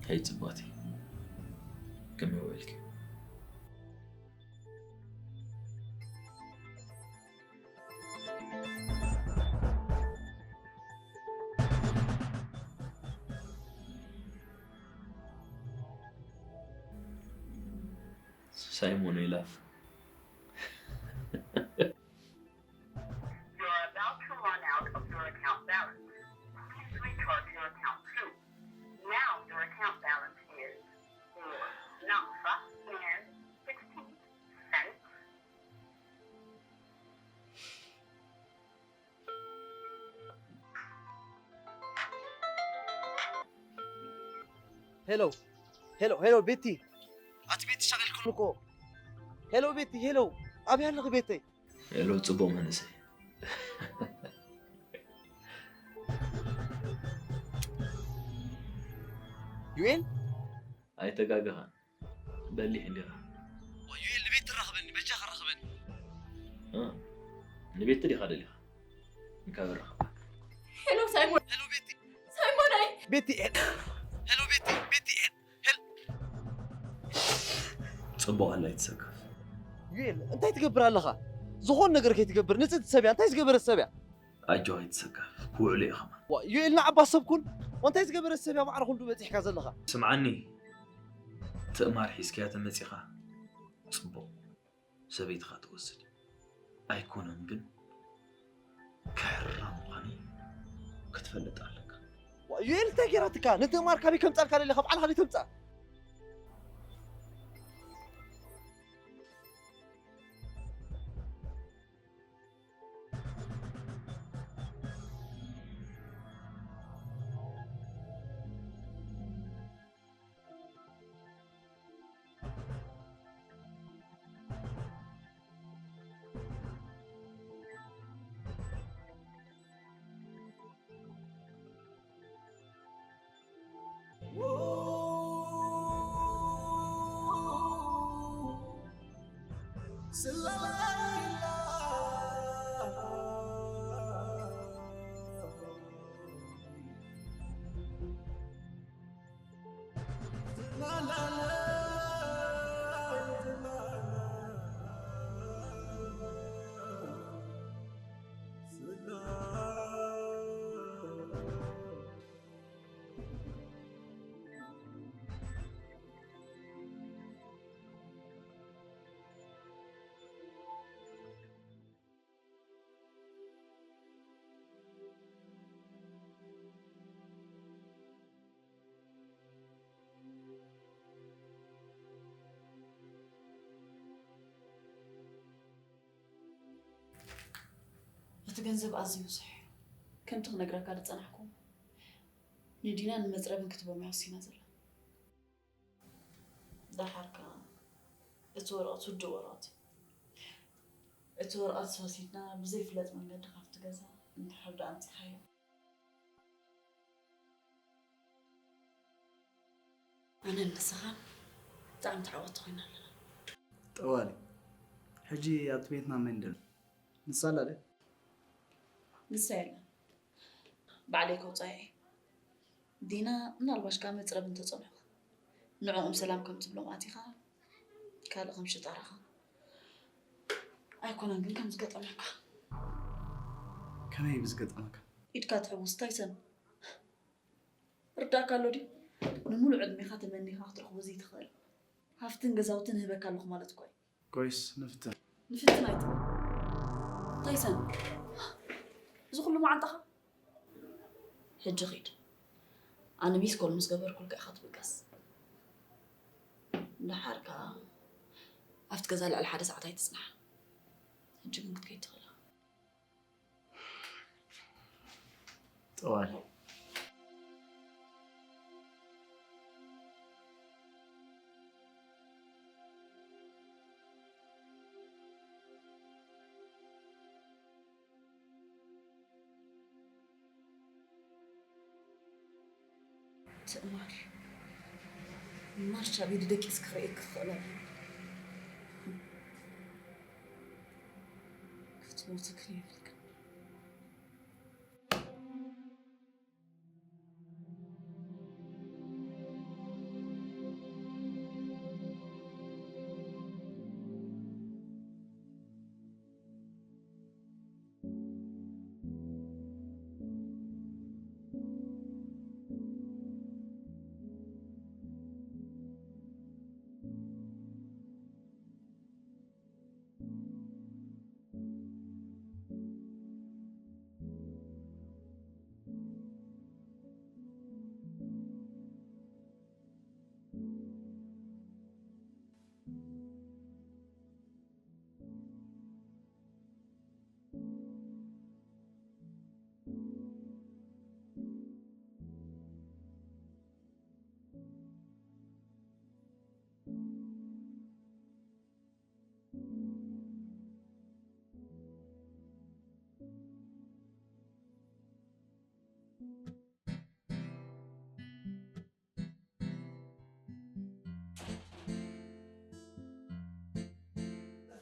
ሄይ ጽባቲ፣ ከመይ ውዒልኪ? ሳይሞን ይላፍ። You're about to run out of your account balance. Please recharge your account soon. Now your account balance is zero nafa and sixteen cents. ሄሎ ሄሎ ሄሎ፣ ቤቲ፣ ኣቲ ቤቲ፣ ሻቂልኩም እኮ። ሄሎ ቤቲ፣ ሄሎ፣ ኣበይ ኣለኺ ቤተይ? ሄሎ፣ ጽቡቕ መንእሰይ። ዩኤል፣ ኣይተጋገኻን። በሊሕ እንዲኻ። ዩኤል፣ ንቤቲ ራኽበኒ፣ በጃኻ ራኽበኒ። እ፣ ንቤቲ ዲኻ ደሊኻ? እንካብ ራኸብካ። ሄሎ ሳይሞን፣ ሄሎ ቤቲ፣ ሳይሞን ኣይ ቤቲ ኤል፣ ሄሎ ቤቲ፣ ቤቲ ኤል፣ ሄል ጽቡቕ ኣላ ኣይትሰከፍ። ዩኤል፣ እንታይ ትገብር ኣለኻ? ዝኾን ነገር ከይትገብር ንጽቲ ሰብ እያ። እንታይ ዝገበረት ሰብ እያ? ኣጆኻ ኣይትሰከፍ፣ ክውዕሉ እየ ከማን። ዋ፣ ዩኤል ንዓባ ሰብ ኩን። እንታይ ዝገበረት ሰብ እያ ማዕረ ክንዱ በጺሕካ ዘለኻ? ስምዓኒ፣ ትእማር ሒዝካያ ተመጺኻ ጽቡቕ ሰበይትኻ ትወስድ ኣይኮነን፣ ግን ክሕራ ምዃነይ ክትፈልጥ ኣለካ። ዋ፣ ዩኤል እንታይ ገይራትካ? ንትእማር ካበይ ከምጻልካ ደሊኻ? ባዕልኻ ደይ ተምጻእ? እቲ ገንዘብ ኣዝዩ ብዙሕ እዩ። ከምቲ ክነግረካ ዝጸናሕኩ፣ ንዲናን ንመጽረብን ክትቦም እያ ወሲና ዘላ። ደሓር ከኣ እቲ ወረቐት ውዱእ ወረቐት እዩ። እቲ ወረቐት ወሲድና ብዘይፍለጥ መንገዲ ካብቲ ገዛ እንድሕር ደኣ ኣምጺኻዮ፣ ኣነን ንስኻን ብጣዕሚ ተዓወትቲ ኮይና ኣለና። ጠዋሊ፣ ሕጂ ኣብቲ ቤትና መን ደሎ? ንሳ ኣላ ድያ? ንሳ የላን። ባዕለይ ከውጻያ እየ። ዲና፣ ምናልባሽ ካብ መጽረብ እንተጸንሑኻ፣ ንዕኦም ሰላም ከም ትብሎም ኣቲኻ ካልእ ከም ሽጣራኻ። ኣይኮነን ግን ከም ዝገጠመካ። ከመይ ብዝገጠመካ? ኢድካ ትሕውስ እንታይ ሰን? ርዳእካ ኣሎ ድዩ? ንምሉእ ዕድሜኻ ተመኒኻ ክትረኽቦ ዘይትኽእል ሃፍትን ገዛውትን እህበካ ኣለኹ ማለት እኮ እዩ። ኮይስ ንፍትን። ንፍትን ኣይትበል። ታይሰን፣ እዚ ኩሉ መዓንጣኻ? ሕጂ ኺድ። ኣነ ሚስ ኮል ምስ ገበርኩልካ ኢኻ ትብገስ። ደሓር ከኣ ኣብቲ ገዛ ልዕሊ ሓደ ሰዓት ኣይትጽናሕ። ሕጂ ግን ክትከይድ ትኽእል ኢኻ። ጠዋል ትእማር ማርቻ ቤት ደቂስ ክርእየክ ክኽእል ኣለኒ። ክትሞትክ የብልካ።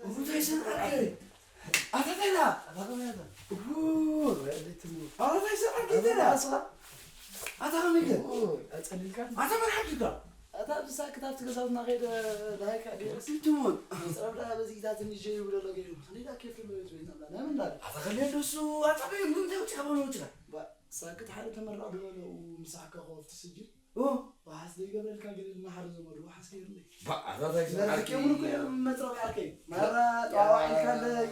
እንታይ ሰንዓካ? ኣታ ታይ ኢኻ? ኣታ ከመይ ኣታ? እሁ፣ ኣታ ታይ ሰንዓካ? ኣታ ታይ ኢኻ? ኣታ ከመይ ገ? ኣጸሊልካ? ኣታ መን ሓኪካ? ኣታ ብሳክት ኣብቲ ገዛውትና ከይደ ደሃይካ ገይረስ? ትሙን። ጸብዳ በዚ ኢታትኒ ጀይ ይብሎ ኣሎ ገይሩ። ክንደይ ዳ ኬፍ ትብሎ እዩ ዝበይና? ናይ መን ዳ? ኣታ ከመይ ደሱ? ኣታ ከመይ እንታይ ውጭ ካብ ውጭ? ሳክት ሓደ ተመራቕ ዝበሎ ምሳሕካ ኮፍ ትስጅል። ኦ፣ ዋሓስ ዘይገብረልካ ገለ ልናሓረ ዘመዱ ዋሓስ ገይርለይ። ባዕዛታይ ስምዓኪ። ነርክየሙን እኮ እዮም መጽረብ ዓርከይ። ማራ ጠዋዋዒልካለይ።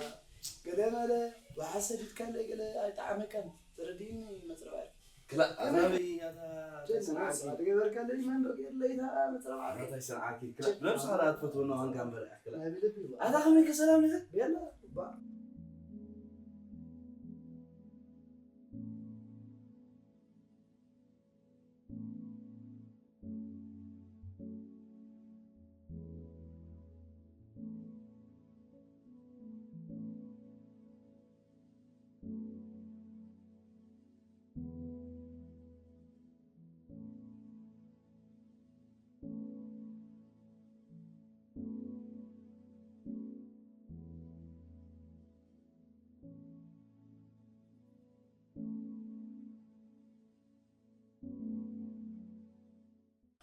ገለ መለ ዋሓስ ሰዲድካለይ ገለ ኣይጠዓመካን። ተረዲእኒ መጽረብ ዓርከይ። ክላ ኣዛበይ ኣታ ጀን ስምዓኪ። ዋሓስ ገበርካለይ መንዶ ገይርለይ እታ መጽረብ ዓርከይ። ኣዛታይ ስምዓኪ። ክላ ነብስኻ ደኣ ትፈትወና ዋንካ እምበር እያ ክላ። ናይ ብልቢ ባ። ኣታ ከመይ ከሰላም ኢኻ? የለ ባ።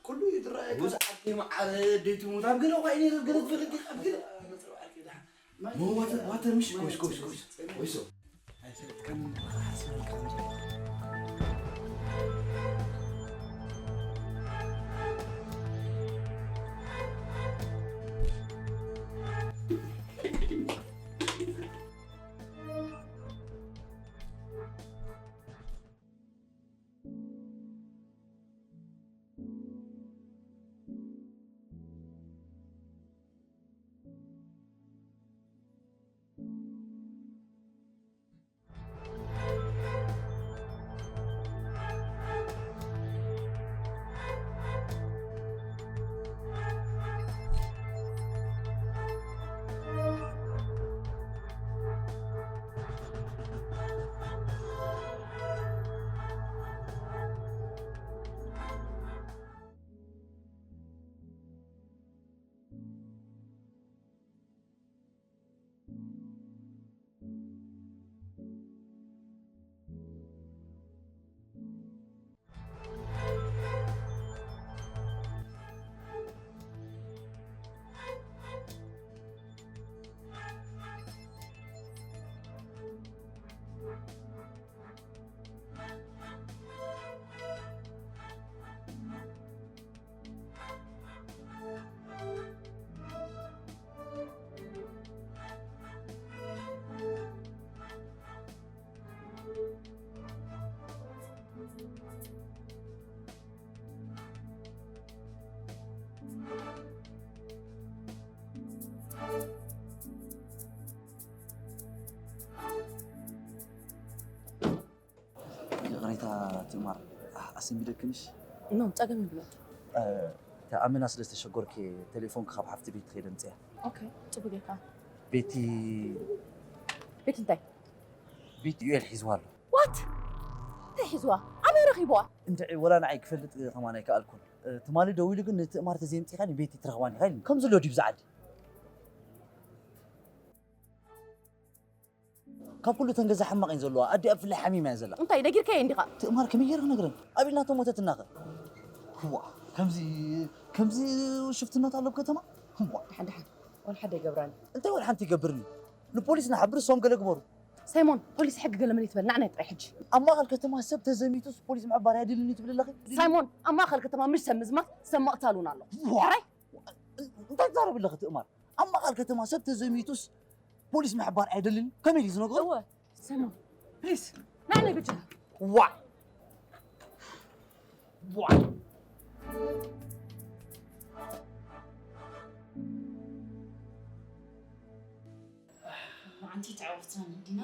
ኩሉ እዩ ዝረኣየካ። ውዝ ዓዲ መዓረ ደይ ትሙት ኣብ ገለ እኳ እዩ ነይሩ፣ ገለ ትፈልጥ ዲኻ? ኣብ ገለ መጽረብ ዓርከይ ደሓን። ማይ ሞ ዋተ-፣ ዋተ ምሽ ኮይስ፣ ኮይስ፣ ኮይስ። ኮይሶ። ኣይፈልጥካን፣ ሓስበልካ ከም ዘሎ። ትእማር ኣሰሚደክንሽ ኖ ጸገም ይብሎ ተኣመና ስለ ዝተሸጎርኪ ቴሌፎን ካብ ሓፍቲ ቤት ትኸይደ ምፅያ ኦኬ ጽቡቅ ጌርካ ቤቲ ቤት እንታይ ቤት ዩኤል ሒዝዋ ኣሎ ዋት እንታይ ሒዝዋ ኣበይ ረኺብዋ እንድዒ ወላ ንዓይ ክፈልጥ ከማን ኣይከኣልኩን ትማሊ ደዊሉ ግን ንትእማር ተዘይምፂኻ ንቤቲ ትረኽባን ኢኻ ኢልኒ ከም ዘሎ ድዩ ብዛ ዓዲ ካብ ኩሉ ተን ገዛ ሕማቕ እየን ዘለዋ ኣዲኣ ብፍላይ ሓሚማ እያ ዘላ እንታይ ነጊርካዮ እንዲኻ ትእማር ከመይ ገይረ ክነግረን ኣብ ኢልና ተሞተትናኸ ክዋ ከምዚ ከምዚ ሽፍትነት ኣሎ ኣብ ከተማ ክዋ ድሓን ድሓን ወላ ሓደ ይገብራኒ እንታይ ወላ ሓንቲ ይገብርኒ ንፖሊስ ንሓብር እሶም ገለ ግበሩ ሳይሞን ፖሊስ ሕጊ ገለ መን ይትበል ንዓና ጥራይ ሕጂ ኣብ ማእኸል ከተማ ሰብ ተዘሚቱስ ፖሊስ ምሕባር ኣየድልን እዩ ትብል ኣለኺ ሳይሞን ኣብ ማእኸል ከተማ ምሽ ሰብ ምዝማት ሰብ መቕታሉን ኣሎ ጥራይ እንታይ ትዛረብ ኣለኺ ትእማር ኣብ ማእኸል ከተማ ሰብ ተዘሚቱስ ፖሊስ ምሕባር ኣየድልን ከመይ ድዩ ዝነግሮ እወ ሰማ ፕሊስ ንዓለይ በጃኻ ዋዕ ዋዕ መዓንቲ ተዓወትና እንዲና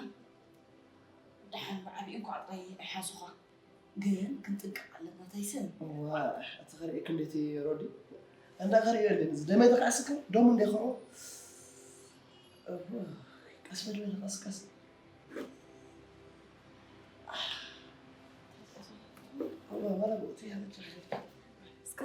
ደሓን ብዓቢኡ እንኳዕ ጥራይ ኣይሓዙኻ ግን ክንጥንቀቕ ኣለና ታይሰን። እዋ እቲ ከርእየኪ እንዴቲ ሮዲ እንዳ ከርእየልኝ እዚ ደመይ ተካዕስከ ደሙ እንዴ ከሮ ቀስ በል በል ቀስ ቀስ እዋ ዋላ ብእቱ ያለች እስከ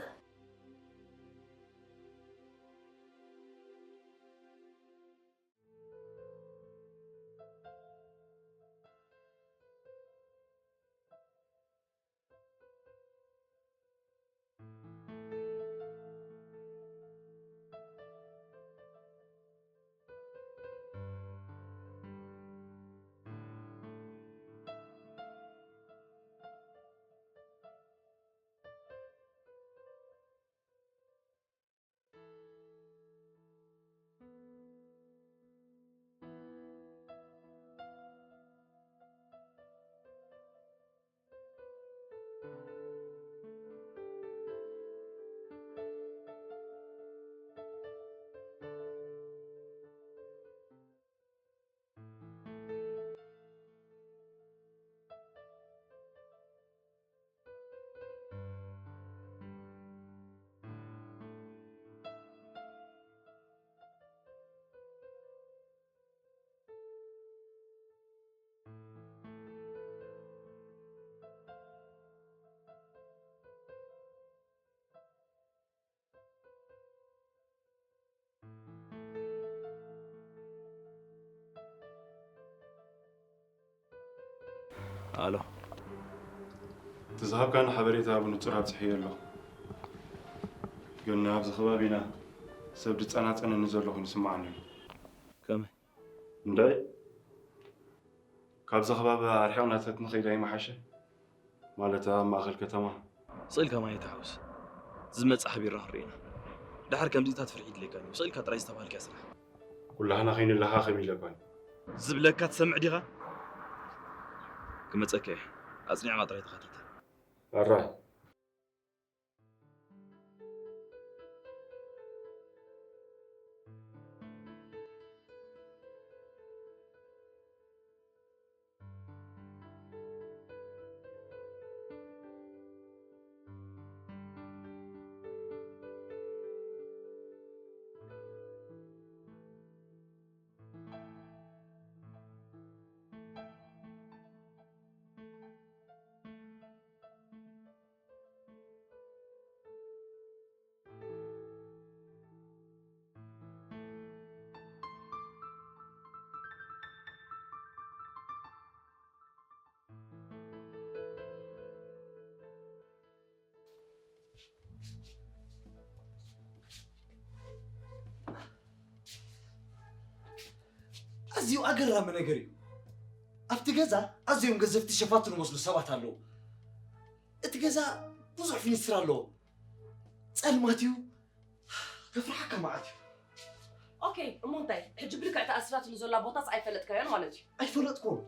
ኣሎ እቲ ዝሃብካኒ ሓበሬታ ብንጹር ኣብጽሐዮ ኣለኹ ግን ኣብዚ ከባቢና ሰብ ዝጸናጸነኒ ዘሎ ኮይኑ ይስምዓኒ ኣሎ ከመይ እንድዒ ካብዚ ከባቢ ኣርሒቕና ተትንኸይድ ኣይምሓሸ ማለት ኣብ ማእኸል ከተማ ስቕ ኢልካ ማይ ኣይትሓውስ ዝመጽእ ሓቢርና ክንርኢ ኢና ድሓር ከምዚታት ፍርሒ ይድልየካን እዩ ስቕ ኢልካ ጥራይ ዝተባሃልካያ ስራሕ ኩላህና ከይንለኻኸብ ኢለኳን። ዝብለካ ትሰምዕ ዲኻ? ክመጸካ እየ። ኣጽኒዕካ ጥራይ ተኸታተል። ኣራይ። ኣዝዩ ኣገራሚ ነገር እዩ ኣብቲ ገዛ ኣዝዮም ገዘፍቲ ሸፋቱ ዝመስሉ ሰባት ኣለዉ እቲ ገዛ ብዙሕ ፊኒስትር ኣለዎ ጸልማት እዩ ከፍርሓካ መዓት እዩ ኦኬ እሞ እንታይ ሕጂ ብልክዕ ተኣሲራትሉ ዘላ ቦታስ ኣይፈለጥካዮን ማለት እዩ ኣይፈለጥኩን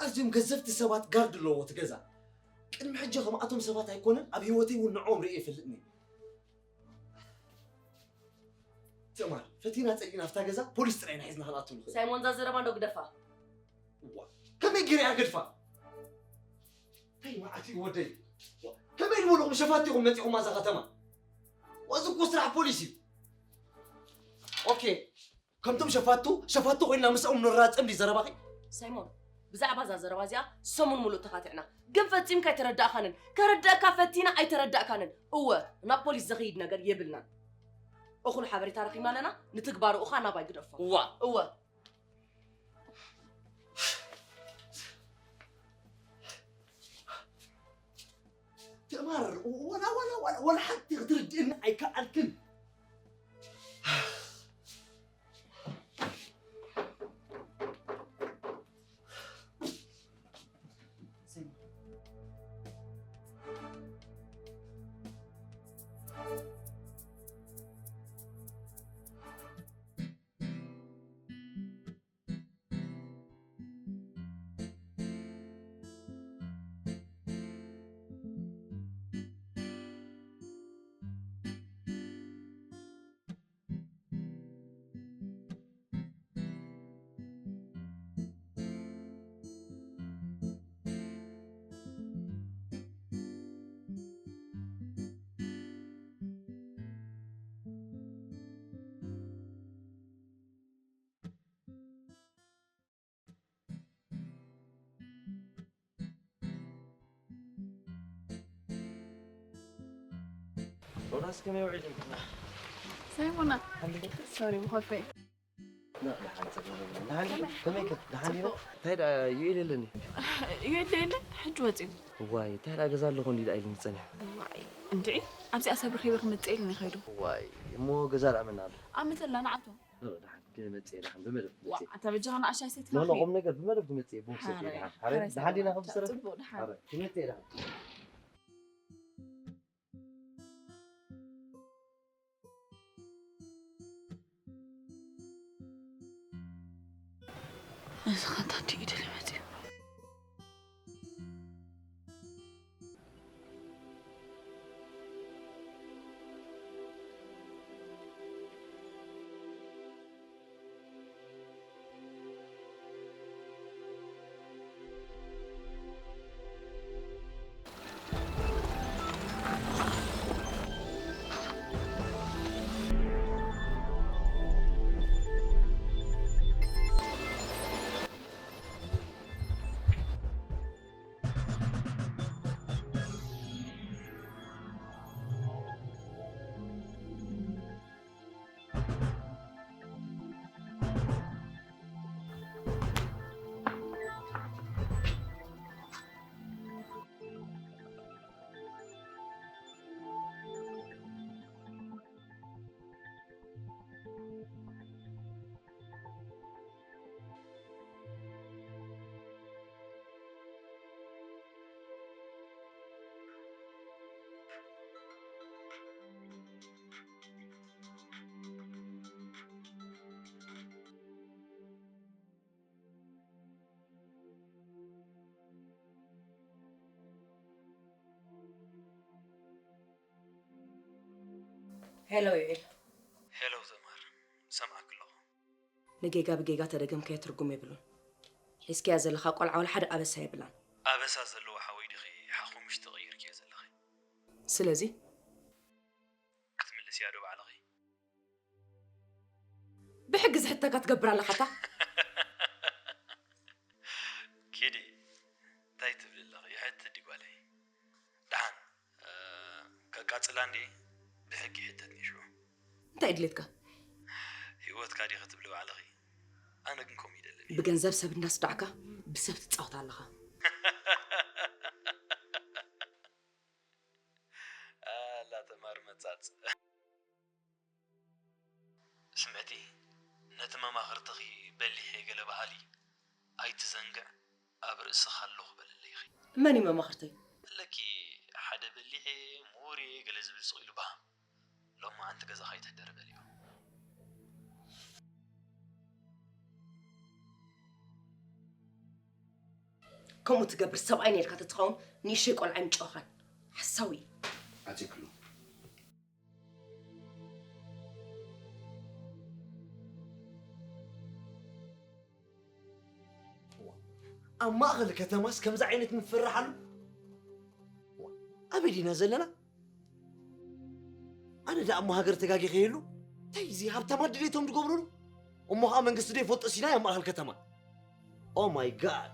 ኣዝዮም ገዘፍቲ ሰባት ጋርድ ኣለዎ እቲ ገዛ ቅድሚ ሕጂ ከምኣቶም ሰባት ኣይኮነን ኣብ ህይወተይ እውን ንዕኦም ርእየ ይፈልጥኒ ትእማር ፈቲና ጸሊና ኣብታ ገዛ ፖሊስ ጥራይ ኢና ሒዝና ክንኣቱ ንኽእል ሳይሞን ዛ ዘረባ እንዶ ግደፋ እዋ ከመይ ገይረ እያ ገድፋ እንታይ መዓት እዩ ወደይ? ከመይ ዝበልኹም ሸፋቱ ኢኹም መጺኹም ኣብዛ ከተማ? እዚ እኮ ስራሕ ፖሊስ እዩ። ኦኬ፣ ከምቶም ሸፋቱ፣ ሸፋቱ ኮይንና ምስኦም ንራጸም ድዩ ዘረባኺ? ሳይሞን፣ ብዛዕባ እዛ ዘረባ እዚኣ ሰሙን ሙሉእ ተኻቲዕና፣ ግን ፈጺምካ ኣይተረዳእካንን። ከረድኣካ ፈቲና ኣይተረዳእካንን። እወ፣ ናብ ፖሊስ ዘኽይድ ነገር የብልናን። እኹል ሓበሬታ ረኺብና ኣለና፣ ንትግባሩ እኻ ናባይ ግደፎ። እዋ። እወ። ትማር፣ ወላ፣ ወላ፣ ወላ፣ ወላ ሓንቲ ክትርድእኒ ኣይከኣልክን። ሮዳስ ከመይ ውዒልኪ? ሳይሞና፣ ሶሪ፣ ምኾፈይ። ና፣ ደሓን ጸገም የብሉን። ደሓን ዲኺ? ከመይ ከ? ደሓን ዲኺ? እንታይ ደኣ ዩኤል የለን እዩ? ዩኤል የለ? ሕጂ ወጺኡ። ዋይ፣ እንታይ ደኣ ገዛ ኣለኹ እንዲ ደኣ ኢሉኒ ጸኒሑ። ዋይ፣ እንድዒ፣ ኣብዚኣ ሰብ ረኺበ ክመጽእ ኢሉኒ ከይዱ። ዋይ፣ እሞ ገዛ ደኣ መን ኣሎ? ኣብ መተላ ንዓቶ። ኖ፣ ደሓን ክመጽእ እየ፣ ደሓን ብመደብ ዋ፣ ክመጽእ እየ። ኣታ በጃኻ ንኣሻይ ሴት ኖ፣ ኖ፣ ራኺ። ቁም ነገር ብመደብ ክመጽእ እየ፣ ብወሰድ እየ፣ ሓራይ፣ ደሓን። ሓራይ፣ ሓራይ፣ ደሓን ዲና ሰላም። ከም ዝሰረብ? ጽቡቕ፣ ደሓን። ሓራይ፣ ክመጽእ እየ፣ ደሓን። እዚ ኸንታ እንዲ ኢደ ሊመጽእ። ሄሎ ዩኤል። ሄሎ ተማር፣ ሰምዓክ ኣለኹ። ንጌጋ ብጌጋ ተደገምካዮ ትርጉም የብሉን። ሒዝካያ ዘለኻ ቆልዓ ወላ ሓደ ኣበሳ የብላን። ኣበሳ ዘለዎ ሓወይ ዲኺ ሓኹምሽ ተቐይርክዮ ዘለኺ? ስለዚ? ክትምልስያ ዶ ባዕልኺ? ብሕጊ ዝሕተካ ትገብር ኣለኻታ? ኪዲ፣ እንታይ ትብሊ ኣለኺ? ይሕትት ድዩ ጓለይ? ደሓን፣ እ፣ ከቃጽላ እንድየ ብሕጊ ይሕተት ንሽዑ። እንታይ ድሌትካ? ህይወትካ ዲኺ ትብሊ ባዕልኺ? ኣነ ግን ከምኡ ይደልን እየ። ብገንዘብ ሰብ እንዳስዳዕካ ብሰብ ትጻወት ኣለኻ። ኣላ ተማር መጻጽ። ስምዕቲ፣ ነቲ መማኽርትኺ በሊሐ ገለ በሃሊ ኣይትዘንግዕ፣ ኣብ ርእስኻ ኣለኹ በለለይኺ። መን እዩ መማኽርተይ? ኣለኪ ሓደ በሊሐ ምሁር እየ ገለ ዝብል ስቕ ኢሉ በሃም። ሎማዓንቲ ገዛኻ ኣይትሕደሪ በልዮ። ከምኡ ትገብር ሰብኣይ ነርካ ተትኸውን ንእሽተይ ቆልዓ ኣይምጨወኻን። ሓሳዊ። ኣትክሉ። ኣብ ማእኸል ከተማስ ከምዚ ዓይነት ምፍርራሕ ኣሎ? ዲና ዘለና ኣነ ደኣ እሞ ሃገር ተጋጊ ከይህሉ እንታይ እዚ ሃብታማት ድሌቶም ዝገብሩሉ እሞ ከዓ መንግስቲ ዶ ይፈልጦ ሲናይ ኣብ ማእኸል ከተማ Oh my god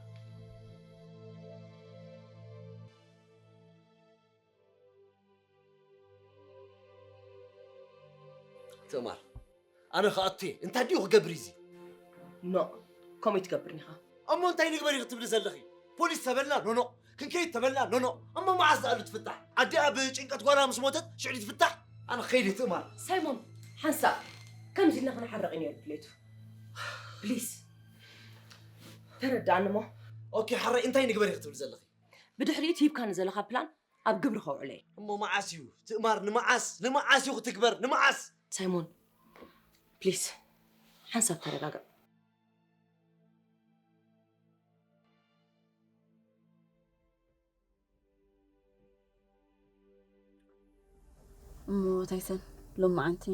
ትእማር ኣነ ክኣቱ እየ እንታይ ድዩ ክገብር እዚ ኖ ከምኡ ትገብር ኢኻ እሞ እንታይ ንግበር ኢኺ ትብሊ ዘለኺ ፖሊስ ተበላ ኖኖ ክንከይድ ተበላ ኖኖ እሞ መዓስ ዝኣሉ ትፍታሕ ኣዲኣ ብጭንቀት ጓላ ምስ ሞተት ሽዕሊ ትፍታሕ ኣነ ክኸይድ እየ ትእማር ሳይሞን ሓንሳእ ከምዚ ኢልና ክንሓርቕ እዩ ነይሩ ድሌቱ ፕሊስ ተረዳእኒ እሞ ኦኬ ሓራይ እንታይ ንግበር ኢኺ ትብሊ ዘለኺ ብድሕሪኡ እቲ ሂብካኒ ዘለኻ ፕላን ኣብ ግብሪ ከውዕሎ እየ እሞ መዓስ እዩ ትእማር ንመዓስ ንመዓስ እዩ ክትግበር ንመዓስ ሳይሞን ፕሊስ ሓንሳብ ተረጋጋእ እሞ ታይሰን ሎማዓንቲ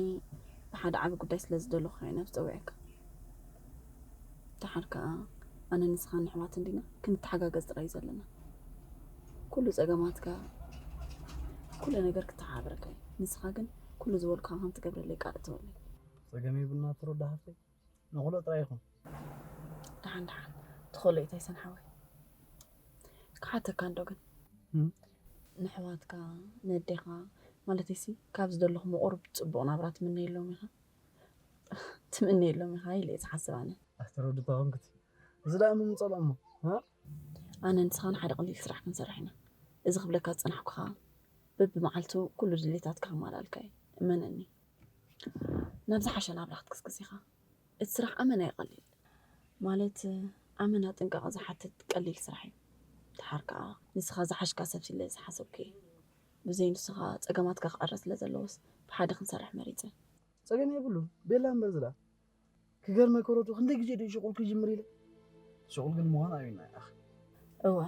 ብሓደ ዓቢ ጉዳይ ስለ ዝደለኹ እየ ናብ ዝፀውዐካ ደሓር ከዓ ኣነ ንስኻን ኣሕዋትን ዲና ክንተሓጋገዝ ጥራይ እዩ ዘለና ኩሉ ፀገማትካ ኩሉ ነገር ክተሓባበረካ እዩ ንስኻ ግን ኩሉ ዝበልኩኻ ከም ትገብረለይ ቃል እተወለይ ፀገም የብልና ተረዳ ሃፍተይ ንኽእሎ ጥራይ ይኹን ደሓን ደሓን ትኽእሎ እዩ ታይሰን ሓወይ ክሓተካ እንዶ ግን ንኣሕዋትካ ነዴኻ ማለተይሲ ካብ ዝደለኹም ቁሩብ ፅቡቕ ናብራ ትምነየሎም ኢኻ ትምነየሎም ኢኻ ኢለ እየ ዝሓስብ ኣነ ኣስተረድታ ኮንክቲ እዚ ደኣ ምምፀሎ እሞ ኣነ ንስኻን ሓደ ቀሊል ስራሕ ክንሰርሕ ኢና እዚ ክብለካ ዝፀናሕኩ ኸዓ በብመዓልቱ ኩሉ ድሌታትካ ከማላልካ እየ እመነኒ ናብ ዝሓሸ ናብራ ክትግስግስ ኢኻ እቲ ስራሕ ኣመና እዩ ቀሊል ማለት ኣመና ጥንቃቐ ዝሓትት ቀሊል ስራሕ እዩ ደሓር ከዓ ንስኻ ዝሓሽካ ሰብ ስለ ዝሓሰብኩ እየ ብዘይ ንስኻ ፀገማትካ ክቐረ ስለ ዘለዎስ ብሓደ ክንሰርሕ መሪፀ ፀገም የብሉን ቤላ እምበር ዝዳ ክገርመ ከሮቱ ክንደይ ግዜ ድዩ ሽቁል ክጅምር ኢለ ሽቁል ግን ምዃን ኣብና ኣኺ እወ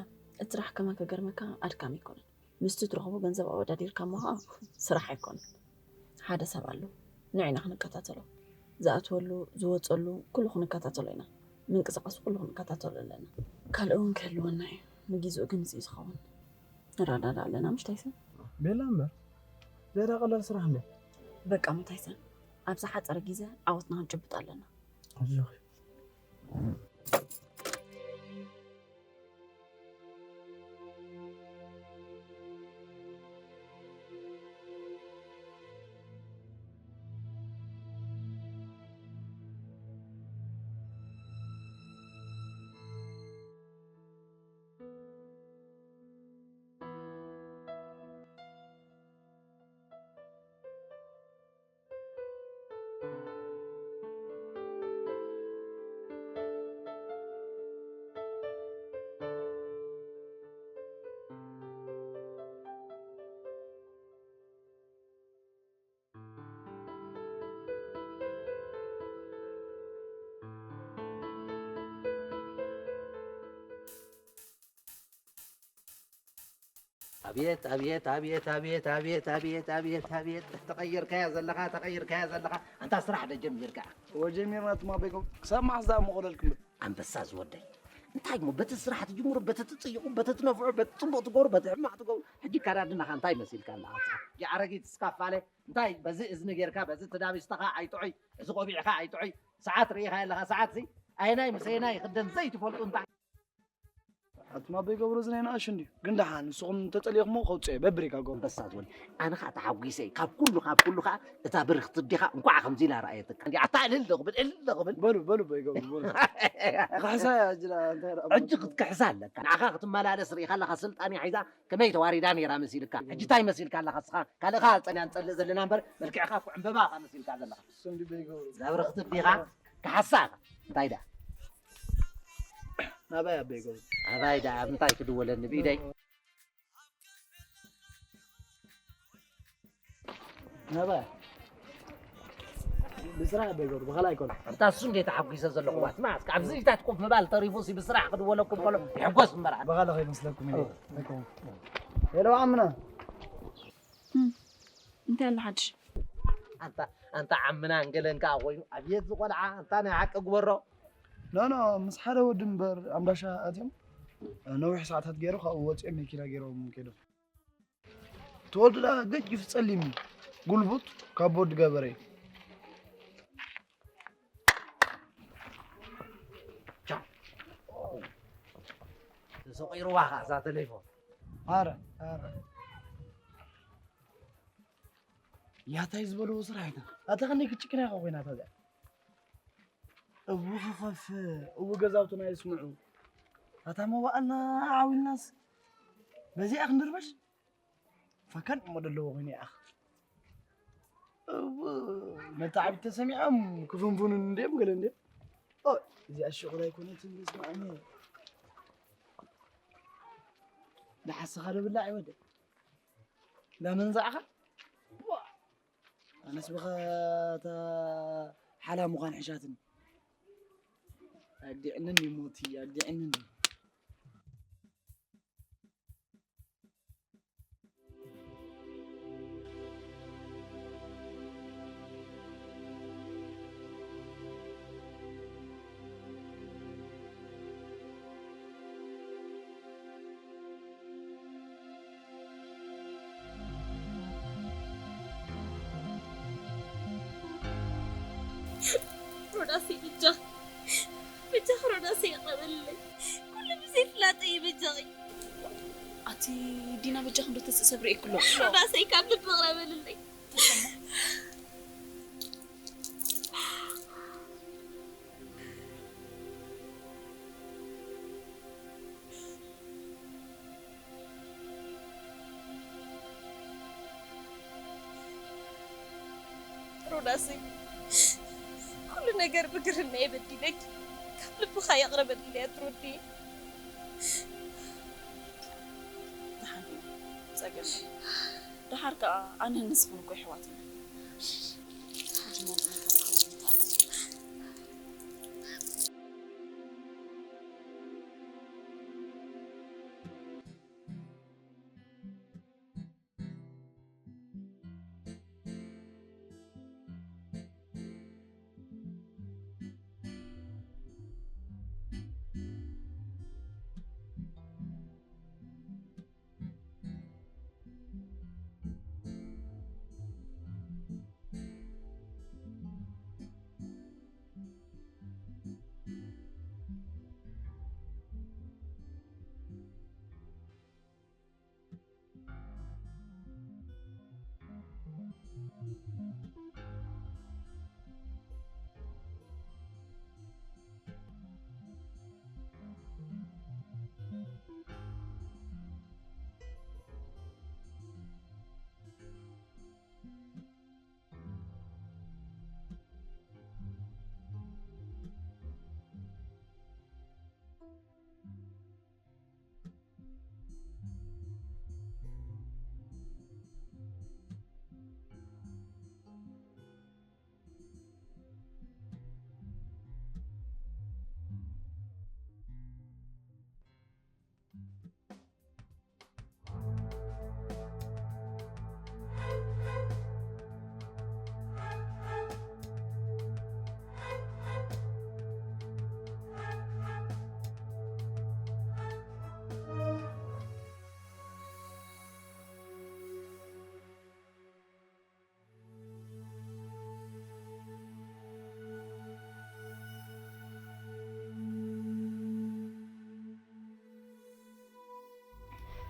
እቲ ስራሕ ከማን ክገርመካ ኣድካሚ ኣይኮነን ምስቲ ትረኽቦ ገንዘብ ኣወዳዲርካ እሞ ከዓ ስራሕ ኣይኮነን ሓደ ሰብ ኣሎ ንዑ ኢና ክንከታተሎ ዝኣትወሉ ዝወፀሉ ኩሉ ክንከታተሎ ኢና ምንቅስቃሱ ኩሉ ክንከታተሎ ኣለና ካልእ እውን ክህልወና እዩ ንጊዝኡ ግን እዚ እዩ ዝኸውን ንረዳዳ ኣለና ምሽ ታይሰን ቤላ እምበር ዝያዳ ቀላል ስራሕ እንድያ በቃ ሞ ታይሰን ኣብ ዝሓፀረ ጊዘ ዓወትና ክንጭብጥ ኣለና ኣጆኺ ኣብየት ኣብየት ኣብየት ኣብየት ኣብየት ኣብየት ኣብየት ኣብየት ተቐይርካያ ዘለኻ ተቐይርካያ ዘለኻ ኣንታ ስራሕ ዶ ጀሚርካ እወ ጀሚርና ትማበይኩም ክሳብ መዓስ ዝኣመቑለልኩም ኣንበሳ ዝወደይ እንታይ እሞ በቲ ስራሕ ትጅምሩ በቲ ትፅይቑ በቲ ትነፍዑ በቲ ፅቡቕ ትገብሩ በቲ ሕማቕ ትገብሩ ሕጂ ካዳድናኻ እንታይ መሲልካ ኣለኻ ኣረጊት እስካፋለ እንታይ በዚ እዝኒ ጌርካ በዚ ትዳቢስተኻ ኣይጥዑይ እዚ ቆቢዕኻ ኣይጥዑይ ሰዓት ርኢኻ ኣለኻ ሰዓት ሲ ኣየናይ ምስ ኣየናይ ይኽደን ዘይትፈልጡ እንታይ ኣቱም ኣቦይ ገብሩ እዚ ናይ ንኣሽ እንድዩ ግን ደሓን ንስኹም እንተጸሊእኹሞ ከውፅኦ በብሪካ ጎ ኣንበሳ ዝወል ኣነ ከዓ ተሓጒሰ ካብ ኩሉ ካብ ኩሉ ከዓ እታ ብርክቲ ኣዴኻ እንኳዕ ከምዚ ኢላ ረኣየትካ እንዲ ኣታ እልል ዶ ክብል እልል ዶ ክብል በሉ በሉ ኣቦይ ገብሩ በሉ ካሕሳ እያ እጅላ እንታይ ደኣ ሕጂ ክትክሕሳ ኣለካ ንዓኻ ክትመላለስ ርኢኻ ኣለኻ ስልጣን እያ ሒዛ ከመይ ተዋሪዳ ነይራ መሲልካ ሕጂ እንታይ መሲልካ ኣለኻ ስኻ ካልእኻ ጸልያ ንጸልእ ዘለና እምበር መልክዕኻ እኮ ዕምበባ ኢኻ መሲልካ ዘለኻ እሱ እንዲ ኣቦይ ገብሩ እዛ ብርክቲ ኣዴኻ ክሓሳ ኢኻ እንታይ ደኣ ናባይ ኣቦይ ገብሩ ኣባይ ደኣ ኣብ እንታይ ክድወለኒ ብኢደይ ናባይ ብስራሕ ኣቦይ ገብሩ ብኻልእ ኣይኮነ ኣንታ እሱ እንዴ ተሓጒሰ ዘለኹ ዋት ማስ ካብዚ ኢታት ኮፍ ምባል ተሪፉ ሲ ብስራሕ ክድወለኩም ከሎ ይሕጎስ እምበር ብኻልእ ከይመስለኩም ኢለ ኣይኮንኩ ሄሎ ዓምና እንታይ ኣሎ ሓድሽ ኣንታ ኣንታ ዓምና እንገለን ከዓ ኮይኑ ኣብየት ዝቆልዓ ኣንታ ናይ ሓቂ ግበሮ ኖ ኖ ምስ ሓደ ወዲ እምበር ኣምባሻ ኣትዮም ነዊሕ ሰዓታት ገይሩ ካብኡ ወፂኦም መኪና ገይሮም ከይዶም ተወልደ ደኣ ገጅፍ ጸሊም እዩ። ጉልቡጥ ካብ ቦድ ገበረ እዩ። ተሰቂርዋ ኸዓ እዛ ተሌፎን። ኣረ ኣረ ያታይ ዝበልዎ ስራሕ ኣይተ ኣታ ከነይ ክጭክና ኢኻ ኮይና እታ እዚኣ። እቡ ክኸፍ እቡ ገዛውትና ይስምዑ። ኣታ መዋእልና ዓዊልናስ በዚኣ ክንድርበሽ ፈከን እሞ ደለዎ ኮይኑ ይኣኽ። እቡ መታዓቢት ተሰሚዖም ክፍንፍኑን እንዲኦም ገለ እንዲኦም። ኦ እዚኣ ሽቑላ ኣይኮነትን በስመ ኣብ። ንሓስኻ ዶ ብላዕ ይወደ እንዳመንዛዕኻ ኣነስ ብኻ እታ ሓላ ምዃን ሕሻትኒ ኣዲዕንን ይሞቲ ኣዲዕንን ሮዳሰይ በጃኺ በጃኺ ሮዳሰይ ይቕረ በልለይ። ኩሉ ብዘይ ፍላጠይ እዩ በጃኺ። ኣቲ ዲና በጃኺ እንዶ ተስእ ሰብሪ እክሎ። ሮዳሰይ ካብ ልቢ ይቕረ በልለይ። ሮዳሰይ ኩሉ ነገር ብግርና የበዲለኪ ካብ ልብኻ ይቕረ በልለይ ኣትሮዲ ጸገም ደሓር ከኣ ኣነን ንስኽን እኮ ይሕዋት ኢና ሕጂ መን ጥሜት ኣስሓቦም ይበሃል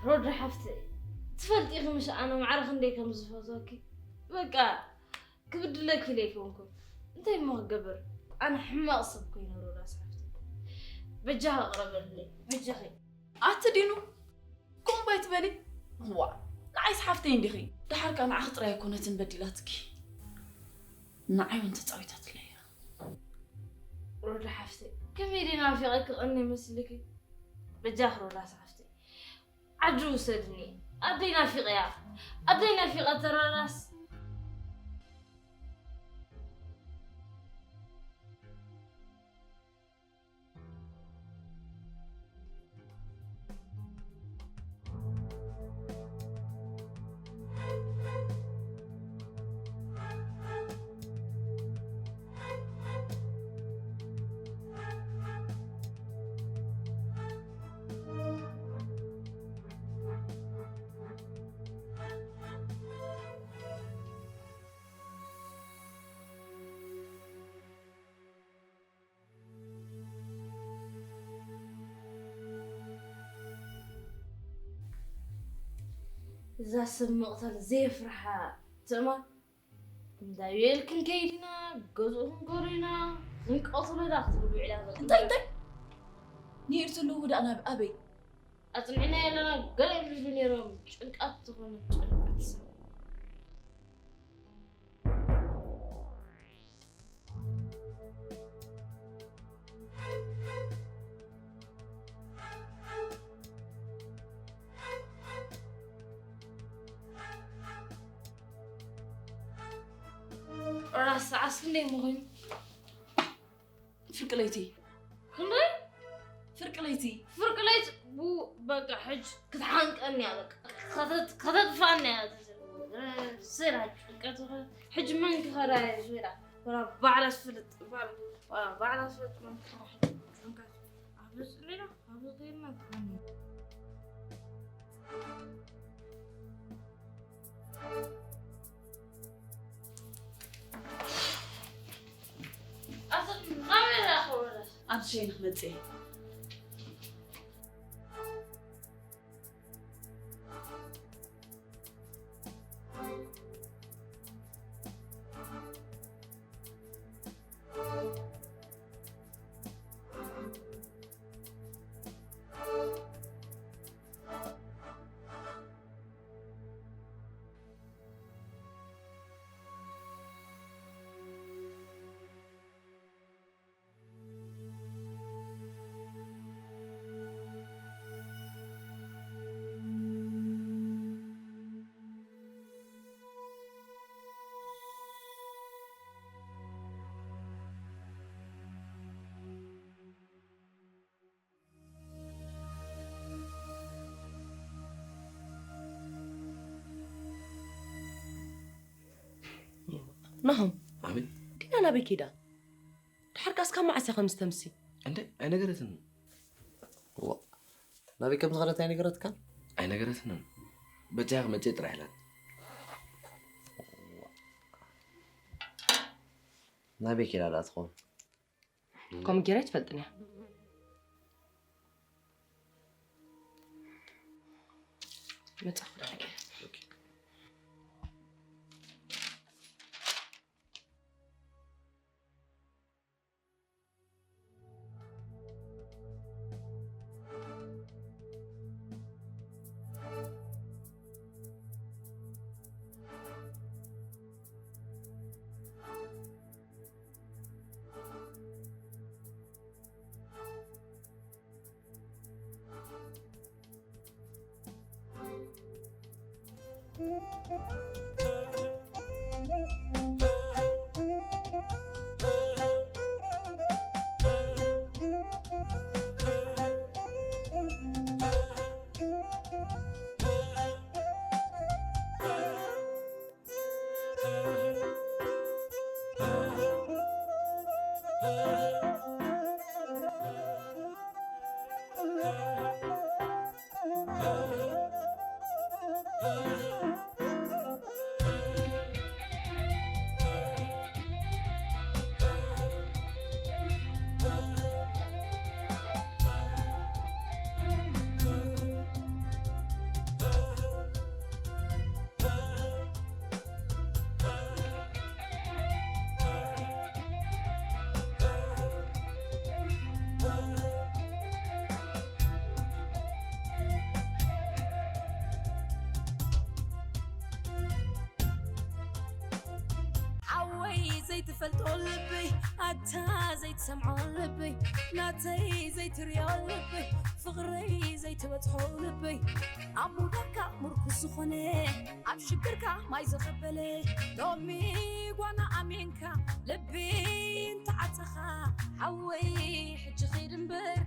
ሮዳ ሓፍተይ ትፈልጢ ኢኺ ምሽ ኣነ ማዕረ ክንደይ ከም ዝፈትወኪ በቃ ክብድለኪ ኢለ ኣይኮንኩን እንታይ እሞ ክገብር ኣነ ሕማቕ ሰብ ኮይነ ሮዳስ ሓፍተይ በጃኺ ቅረበለይ በጃኺ ኣቲ ዲኑ ከምኡ እባ ኣይትበሊ። ዋእ ንዓይስ ሓፍተይ እንዲኺ። ደሓር ከኣ ንዓኺ ጥራይ ኣይኮነትን በዲላትኪ ንዓይ እውን ተጻዊታትለይ እያ። ሮዳ ሓፍተይ ከመይ ድየ ናፊቐኪ ቀኒ መስልኪ በጃኺ ሮዳስ ሓፍተይ ዓዲ ውሰድኒ ኣደይ ናፊቐያ ኣደይ ናፊቐ ተራራስ እዛ ሰብ መቕተል ዘየፍርሓ ትእማን። እንዳ ቤል ክንከይድ ኢና፣ ገዝኡ ክንገሩ ኢና፣ ክንቀትሎ ዳ ክትብል ውዒላ ዘላ። እንታይ፣ እንታይ? ንኤርትለዉ ደኣ ናብ ኣበይ? ኣጽኒዕና ኣለና፣ ገለ ይብሉ ነይሮም፣ ጭንቃት ዝኾነ ጭንቃት ሰብ። ራስ ዓስክንደይ ምኾይኑ? ፍርቂ ለይቲ። ክንደይ? ፍርቂ ለይቲ። ፍርቂ ለይቲ፣ ቡ-፣ በቃ፣ ሕጂ ክትሓንቀኒ እያ፣ በቃ። ከተት-፣ ከተጥፋኒ እያ፣ ስራ ጭንቀት፣ ሕጂ መን ክኸዳ እየ፣ ዝብላ። ወላ ባዕላ ትፍልጥ፣ ባዕላ፣ ወላ ባዕላ ትፍልጥ መን ክኸዳ፣ ሕጂ ጭንቀት። ኣብዚ ጽሊና፣ ኣብዚ ኸይድና፣ ኣቶ ናበይ ኢኻ ወረስ? ኣብ ሸይን ክመጽእ እየ። ናሆም፣ ኣቤት። ዲና ናበይ ከይዳ? ድሓር ከ እስካብ መዓስ እያ ከምዚ ተምሲ? እንደ ኣይነገረትንን። ዋ፣ ናበይ ከም ዝኸደት ኣይነገረትካን? ኣይነገረትንን። በጃኻ ክመጽእ ጥራሕ ኢላት። ናበይ ከይዳ ደኣ ትኸውን? ከምኡ ገይረ ኣይትፈልጥን እያ። መጻኹ ደኣ ገይረ። ሓወይ ዘይትፈልጦ ልበይ፣ ኣታ ዘይትሰምዖ ልበይ፣ ናተይ ዘይትሪኦ ልበይ፣ ፍቕረይ ዘይትበጽሖ ልበይ፣ ኣብ ሙዳካ ምርኩስ ዝኾነ፣ ኣብ ሽግርካ ማይ ዝቕበለ፣ ሎሚ ጓና ኣሜንካ ልቢ እንተዓጸኻ፣ ሓወይ ሕጂ ኺድ እምበር